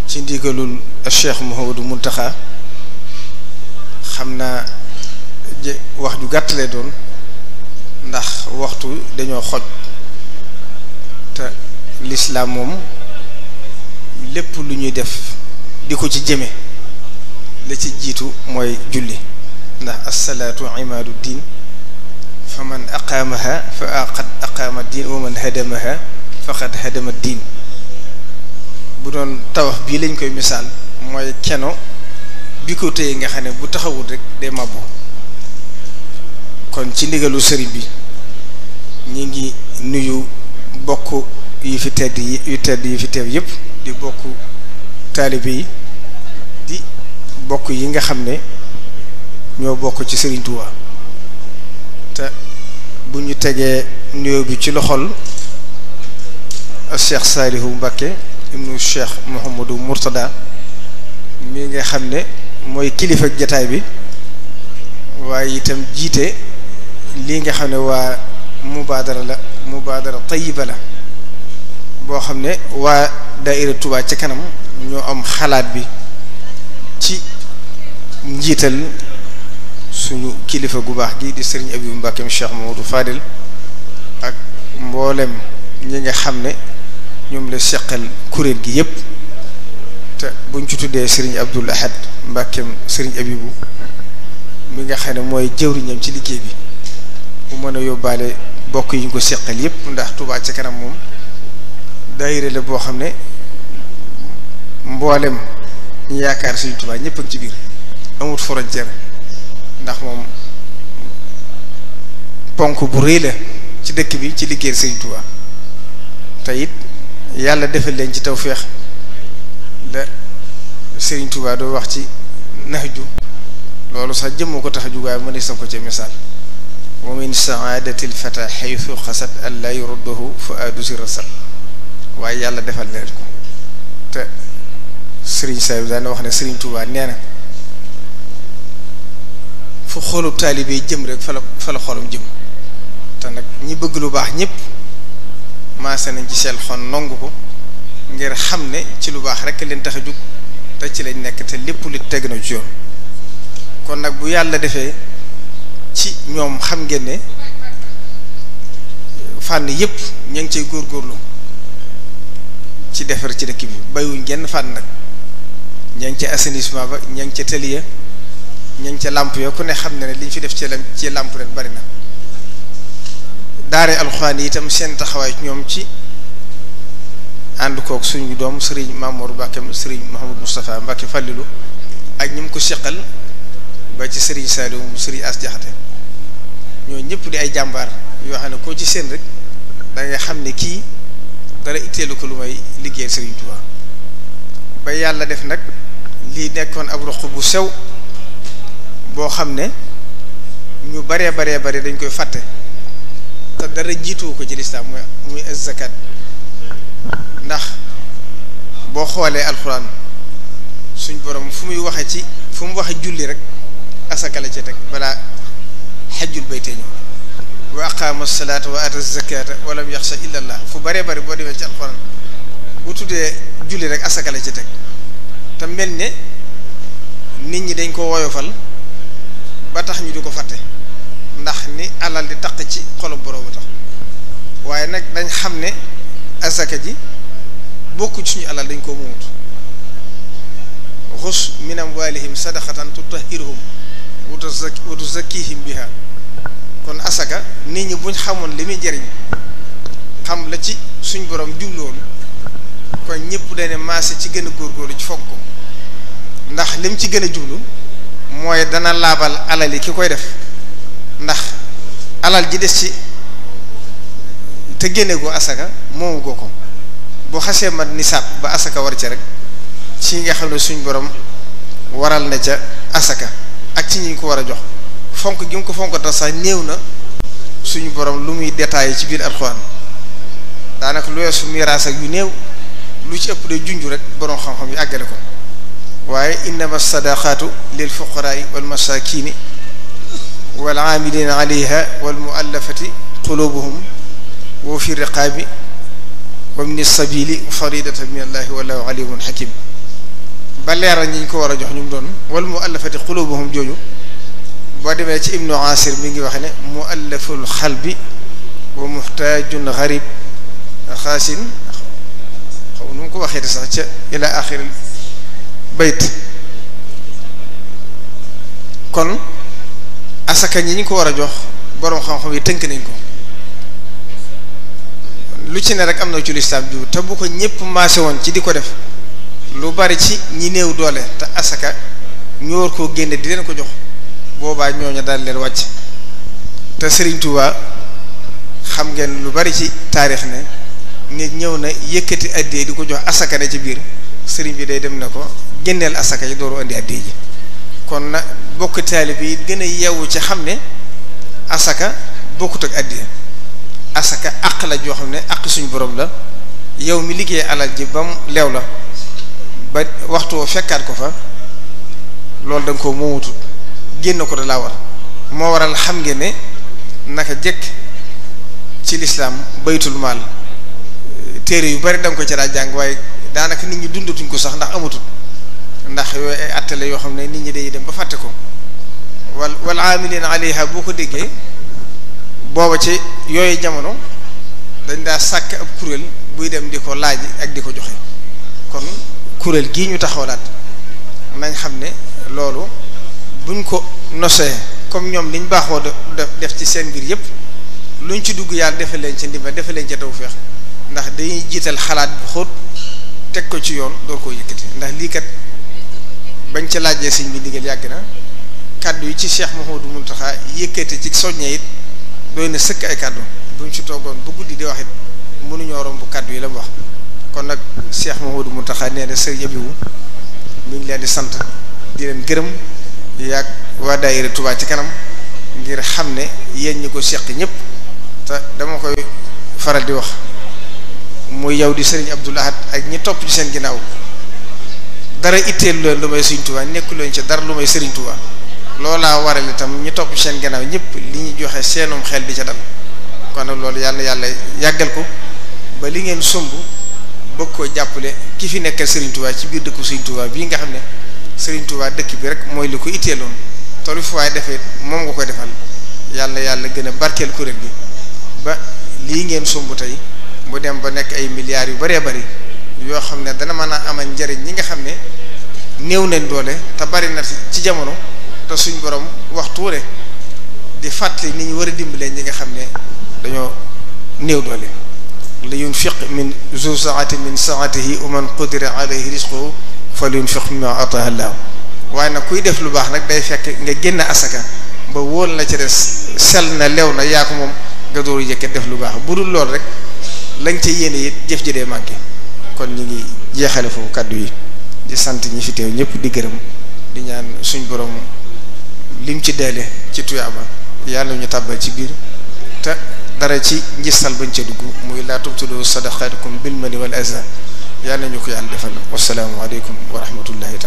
ci ndigalul Cheikh Mouhamadou Mountakha xam naa wax ju gàtt lay doon ndax waxtu dañoo xoj te lislaam moom lépp lu ñuy def di ko ci jëme la ci jiitu mooy julli ndax assalaatu imaadu diin fa man aqaamaha fa qad aqaama diin wa man hadamaha faqad hadama diin bu doon tawax bii lañ koy misaal mooy keno bi ko téye nga xam ne bu taxawul rek day màbbu kon ci ndigalu sëriñ bi ñi ngi nuyu bokk yi fi tedd yi fi teew yépp di bokk taalibe yi di bokk yi nga xam ne ñoo bokk ci Sëriñ Tuubaa te bu ñu tegee nuyoo bi ci loxol Cheikh Saalihu Mbacké ibnu Cheikh Mouhamadou Mourtada mi nga xam ne mooy kilifa jataay bi waaye itam jiite lii nga xam ne waa mubaadara tayyiba la boo xam ne waa daaira Touba ca kanam ñoo am xalaat bi ci njiital suñu kilifa gu baax gi di Serigne Abibou Mbacké Cheikh Mamadou Fadil ak mboolem ñi nga xam ne ñoom la seqal kuréel gi yépp te buñ ci tuddee Serigne Abdoul Ahad Mbacké Serigne Abibou mi nga xam ne mooy jëwriñam ci liggéey bi bu mën a yóbbaale bokk yi ñu ko seqal yépp ndax Touba ca kanam moom daayira la boo xam ne mboolem ñu yaakaar Serigne Touba ñépp ak ci biir amut frontière ndax moom ponk bu rëy la ci dëkk bi ci liggéey Serigne Touba te it yàlla defal leen ci tawféex la Serigne Touba doo wax ci Nahju loolu sax jëmmoo ko tax a jugaay ma ne sa ko ca misaal wa min saadatil fata xaytu xasat an la yuruddahu fuaadu si rasat waaye yàlla defal leen ko te Serigne Saliou daan wax ne Serigne Touba nee na fu xolub taalibe yi jëm rek fa la xolum jëm te nag ñi bëgg lu baax ñëpp maase nañ ci seen xol nongu ko ngir xam ne ci lu baax rek leen tax a jug te ci lañ nekk te lépp li teg na ci yoon kon nag bu yàlla defee ci ñoom xam ngeen ne fànn yëpp ña ngi cay góorgóorlu ci defar ci dëkk bi bayuñ genn fànn nag ña ngi ca assainissement ba ña ngi ca tëliya ña ngi ca làmp yo ku ne xam ne ne liñ fi def ci làmp ren bari na daare alxuraan yi itam seen taxawaay ñoom ci ànd kook suñu doom Serigne Mamour Mbacké Serigne Mouhamadou Moustapha Mbacké Fallilou ak ñi mu ko seqal ba ci Serigne Saliou Serigne As Jaxate ñoo ñëpp di ay jàmbaar yoo xam ne koo ci seen rek da nga xam ne kii dara itteelu ko lu may liggéeyal Serigne Touba ba yàlla def nag lii nekkoon ab roq bu sew boo xam ne ñu baree dañ koy fàtte te dara jiituwu ko ci lislaam muy zakat ndax boo xoolee alxuraan suñ borom fu muy waxe julli rek asaka la ci teg balaa xajjul baytee ñëw wa aqaama salaata wa ata zakata wa lam yaxsha illa allah fu baree bari boo demee ci alxuraan bu tuddee julli rek asaka la ci teg te mel ne nit ñi dañ ko woyofal ba tax ñu di ko fàtte ndax ni alal di taq ci xolub boroomu tax waaye nag dañ xam ne asaka ji bokku ci suñu alal dañ koo moomut xus min amwalihim sadaqatan tutahhiruhum wa tuzakkihim biha kon asaka nit ñi buñ xamoon li muy jëriñ xam la ci suñ borom jubloon kon ñëpp dañ maase ci gën a góorgóorlu ci fonk ko ndax lim ci gën a jublu mooy dana laabal alal yi ki koy def ndax alal ji des ci te génne goo asaka moomu goo ko bu xasee mat nisaab ba asaka war ca rek ci nga xam ne suñ borom waral na ca asaka ak ci ñi ko war a jox fonk gi mu ko fonk tax sax néew na suñu borom lu muy détaillé ci biir alxuraan daanaka lu weesu miraas ak yu néew lu ci ëpp de junju rek borom xam-xam yi àggale ko waaye innama sadaqaatu lil fuqaraai wal masakini wal aamilina alayha wal muallafati qulubuhum wa fi riqaabi wa min sabili faridatan min allahi wallahu alimun hakim ba leeral ñi ñu ko war a jox ñu mu doon wal muallafati qulubuhum jooju boo demee ci Ibnu Asir mi ngi wax ne muallaful xalbi wa muhtaajun gharib xaasin xaw nu mu ko waxee sax ca ila axiril bayt. kon asaka ñi ñu ko war a jox boroom xam-xam yi tënk nañ ko lu ci ne rek am na ci lislaam ju te bu ko ñëpp maase woon ci di ko def lu bari ci ñi néew doole te asaka ñu war koo génne di leen ko jox boobaa ñooñu daal leen wàcc te Serigne Touba xam ngeen lu bari ci taarix ne nit ñëw na yëkkati addee di ko jox asaka ne ci biir Serigne bi day dem ne ko génneel asaka yi dooru andi addee ji kon na bokk taalibe yi gën a yeewu ci xam ne asaka bokkut ak addee asaka àq la joo xam ne àq suñu borom la yow mi liggéey alal ji ba mu leew la ba waxtu fekkaat ko fa loolu da nga ko moomutut génn ko da laa war moo waral xam ngeen ne naka jëkk ci lislaam baytul maal téere yu bari da nga ko ci daa jàng waaye daanaka nit ñi dundatuñ ko sax ndax amatut ndax yooyu ay attale yoo xam ne nit ñi day dem ba fàtte ko wal aamiliina alayha boo ko déggee booba ci yooyu jamono dañ daa sàkk ab kuréel buy dem di ko laaj ak di ko joxe kon kuréel gii ñu taxawlaat nañ xam ne loolu buñ ko nosee comme ñoom liñ baaxoo def ci seen mbir yépp luñ ci dugg yàlla defe leen ci ndimbal defe leen ci tawfeex ndax dañuy jiital xalaat bu xóot teg ko ci yoon door koo yëkkati ndax lii kat bañ ca laajee sëñ bi ndigal yàgg na kàddu yi ci Cheikh Mouhamadou Mountakha yëkkati ci soññee it doy na sëkk ay kàddu buñ ci toogoon bu guddi di wax it mënuñoo romb kàddu yi la mu wax kon nag Cheikh Mouhamadou Mountakha nee na sëriñ Abibu mi ngi leen di sant di leen gërëm yàgg waa daayira Touba ci kanam ngir xam ne yéen ñi ko seq ñëpp te dama koy faral di wax muy yow di sëriñ Abdoul Ahad ak ñi topp ci seen ginnaaw dara itteelu leen lu may sëriñ Touba nekku leen ci dara lu may sëriñ Touba loolaa waral itam ñi topp ci seen ginnaaw ñëpp li ñu joxe seenum xel di ca dal kon nag loolu yàlla yàggal ko ba li ngeen sumb bëgg koo jàppale ki fi nekkal Serigne Touba ci biir dëkku Serigne Touba bii nga xam ne Serigne Touba dëkk bi rek mooy li ko itteeloon te lu fi waaye defee moom nga koy defal yàlla gën a barkeel kuréel gi ba lii ngeen sumb tey mu dem ba nekk ay milliards yu bëree bëri yoo xam ne dana mën a amal njariñ ñi nga xam ne néew nañ doole te bari na ci jamono te suñ borom waxtu rek di fàttali ni ñu war a dimbalee ñi nga xam ne dañoo néew doole. li yunfiq min zu saati min saatihi wa man qudira alayhi rizquhu falyunfiq mimma ataahu Allah waaye nag kuy def lu baax nag day fekk nga génn asaka ba wóol na ci des sel na lew na yaa ko moom nga dooru yëkkat def lu baax bu dul lool rek lañ ca yéene it jëf ji dee manqué kon ñu ngi jeexale foofu kàddu yi di sant ñi fi teew ñëpp di gërëm di ñaan suñ borom lim ci deele ci tuyaaba yàlla ñu tàbbal ci biir te dara ci njistal bañ ca dugg muy laa tubtilu sadaqaatikum bil manni wal azaa yàlla ñu ko yàlla defal wasalaamu aleykum wa rahmatullahi taala